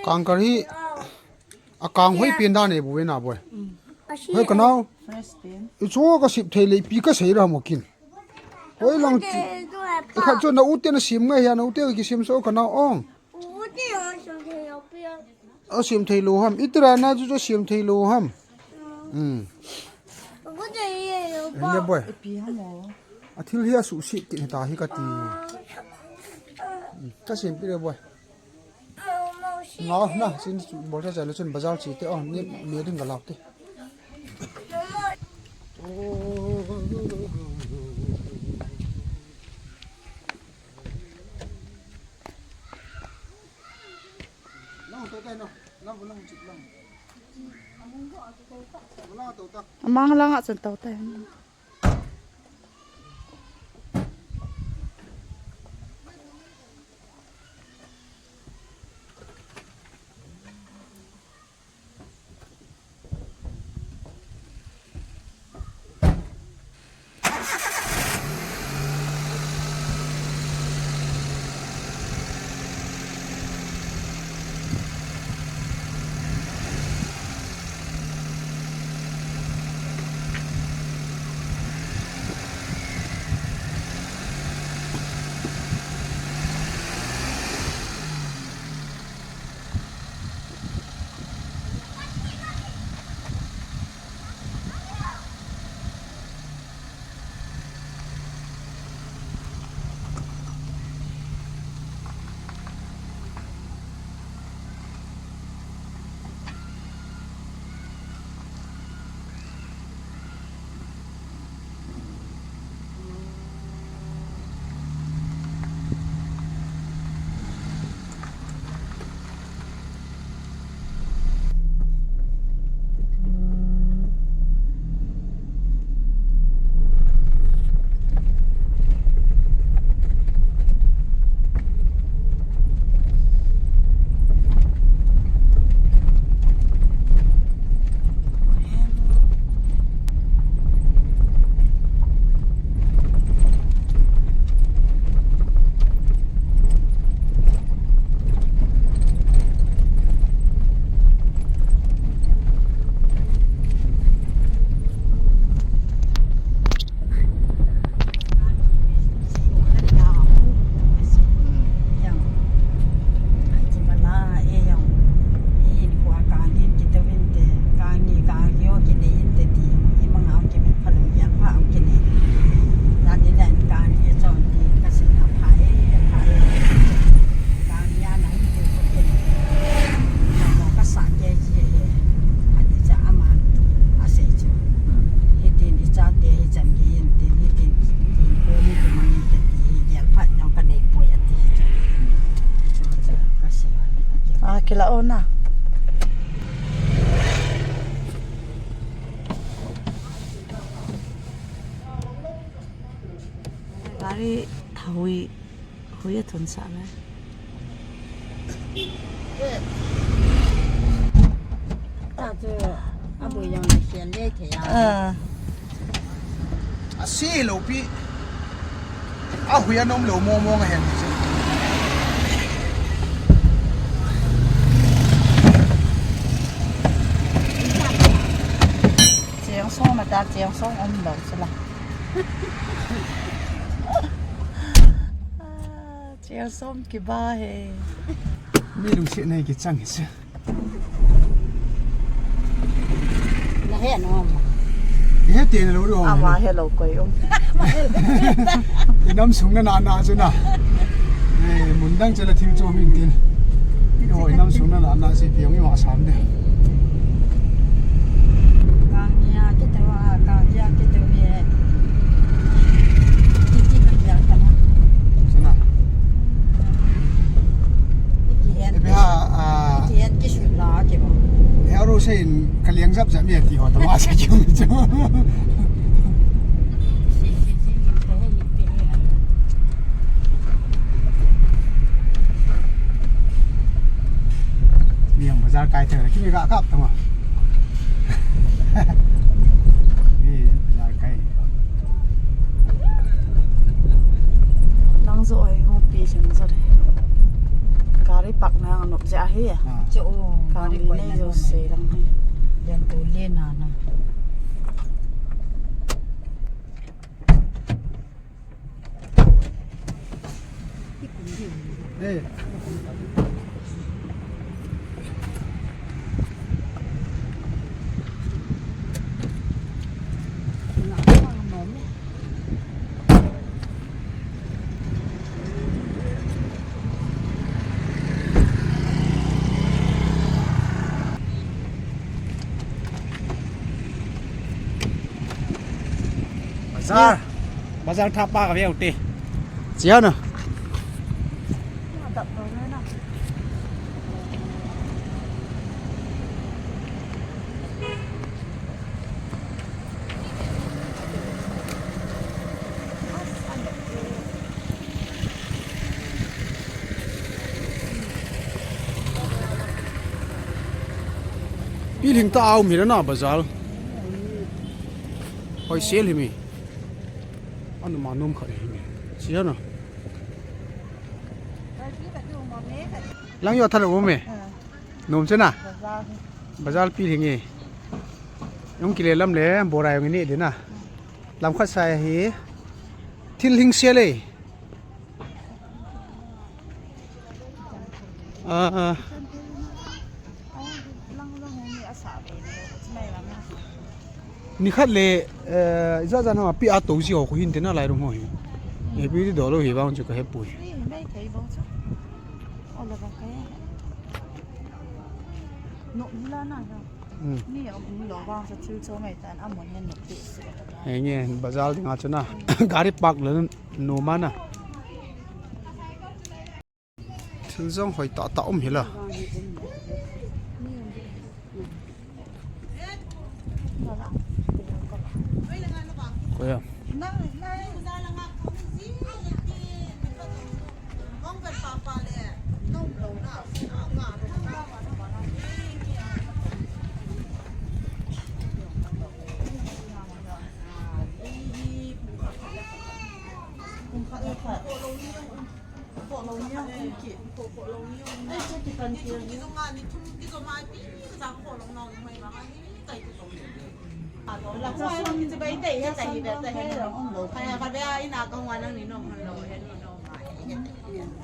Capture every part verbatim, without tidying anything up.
Tangkar hi akang hoi pen dan e bu e na boi. Hoi ka nau. Fresh pen. I chu ka sip thei le pi ka sei ra mo kin. Hoi lang chu. I khat chu na u te na sim ngai hia, na u te ka kisim so ka nau ong. A sim thei lo ham. Itira na chu chu sim thei lo ham. Hmm. Ene boi. Ipi ham o. A thil hi a su si kin ta hi ka ti. Ka sim pi le boi. Nga na, sin bol sa sa le chun bazar chi te, oh, ni, ni ding ka lak te. Amang lang a chun tau te. Ah, kila ona. Gari thawi. Hui a thun sa le. Ta chu a bui jong le sian le thei a. Ah. A si lo pi. A hui a nom lo mo mo nga hen. Cheng song ma ta cheng song om lo chu la. Cheng som kiba he. Mi lungset nei kichang hi se. Na he nom. He te na lo ro. Ama he lo koi um. Inam sung na na na chu na. Eh, mun dang chela thil cho min tin. Ho inam sung na na na se piang i ma sam de. Kang nia ke te wa, kang nia ke te we. Sana. Ipi ha, ah, ipi hen kisut la ke bo. He aro se in kaliang jap jap mi ati ho ta ma sa kiu mi chu. Mi ang bazar kai thei na kimi ga kap tama. Mi bazar kai. Nang zo ai ngo pi chen zo. Gari park na nop ja. Chu, kang le nei jo sei lang hi. Lian to le na na. Bazar. Bazar thah pa ka veu te. Chia na. Pilhing ta aum hi na bazar. Hoi sel hi mi. Anu ma num khat hi mi. Chia na. Lang yo than um e. Nom chena. Bazar pilhing e. Jong kile lam le bora jong ni de na. Lam khat sa hi. Thil hing sel e. Ah, ah. Ni khat le, eh, ija jan ho, pi a to ji ho, ko hin te na lai rung ho hi. E pi di do lo hi bang chu ka he pui. Hmm. Henge, bazar dinga chu na. Gari park le no ma na. Thil jong hoi tah tah um hi la. Koya.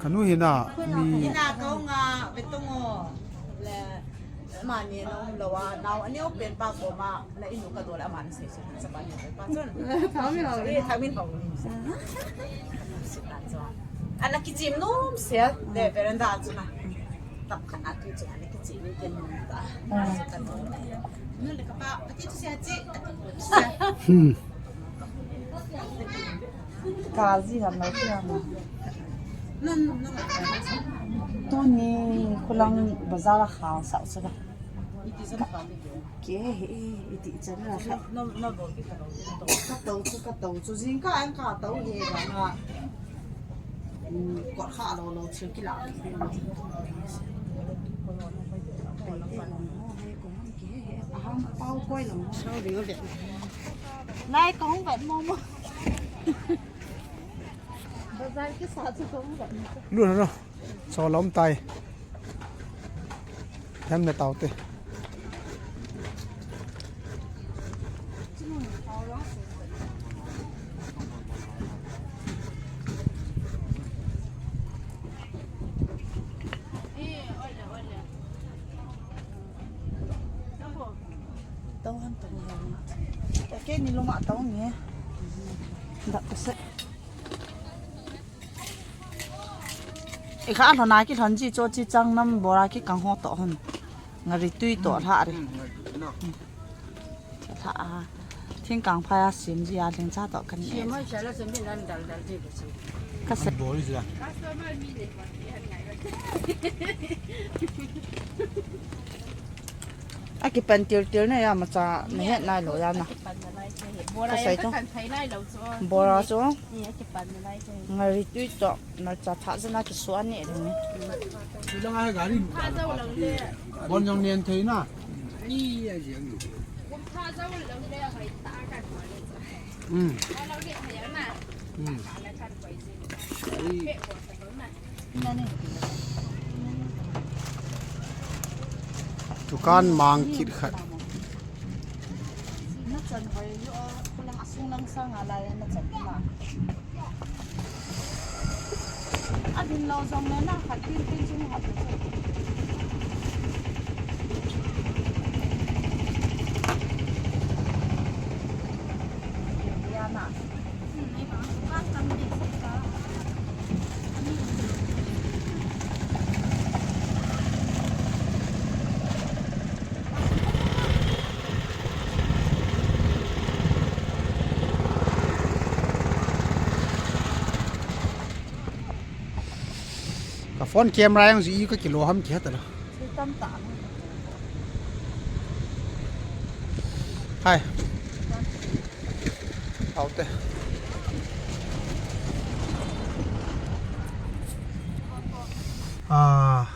Kanu hina mi. Ina kaunga betongo le mani na um lo a, nao ani open pa ko ma. Na inu ka dol a man sei sei sa pa ni pa chun. Thami lo. Eh, thami lo. Ana kichim nom se de veranda chu na. Tap khat a tu chu ana kichim ni ken nom ta. Ka dol. Nu le ka pa, ati chu se chi. Hmm. Kaji ham lo ti ham. Tuni khulang bazar a khang sa sa. Ke he, iti chan la kha. Ka to chu, ka to chu, jing ka ang ka to he ba nga. Hmm, kot kha lo lo chu kila. Aham pau koi lo. Nai kong vet mo mo. Bazar kisa chu kong vet mo. Lu na ro. Cho lom tai. Hem na tau te. Tau han tau han. Ke ni loma tau ni. Dak ka se. I kha lhon a kilhon ji chu chi chang nam bora kikang ho to hon. Ngari tui to lha re. Lha a. Thingkang phai a sim ji a leng cha to kan ne. Sim hoi cha la sim bin dan dal dal ji ko si. Ka se. Bol ji la. A kipan til til na ya ma cha na het nai lo ya na. Ka sai to. Bora chu. Ngari tui to. Na cha tha jana kisuan ni ding. Bon jong nen thei na. Ni ya jeng ni. Hmm. Hmm. Dukan mang kit khat. Na chan hoi yo, kulang asung lang sa nga lai na chan ma. Adin lo jong le na khat pin pin chung ha tu. Ya na. Ka phone camera jong ji ka kilo ham ki hata la. Hai. Aute. Ah.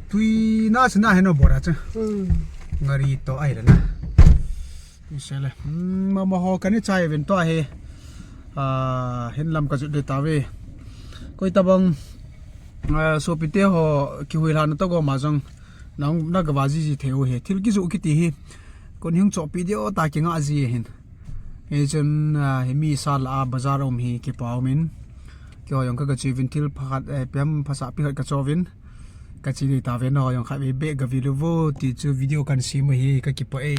Tui na sina heno bora cha. Hmm. Ngari to ai la na. Isele. Hmm, mama ho kani chai ven to ahe. Ah, hin lam ka jut de ta ve. Koi tabang, ah, sopite ho kihui lhana to go ma jong. Nang na gava jiji thei u hi. Thil kiju kiti hi. Kon hing chopi dio ta kinga ji hin. Hichun, ah, hi mi sa la a bazar um hi kipa um in. Keiho jong ka, ka chi vin thil phat, eh, pem phasa pi khat ka cho vin. Ka chi ni ta vin ho jong khat ve be ka vi lu vo ti chu video kan si mu hi ka kipa e.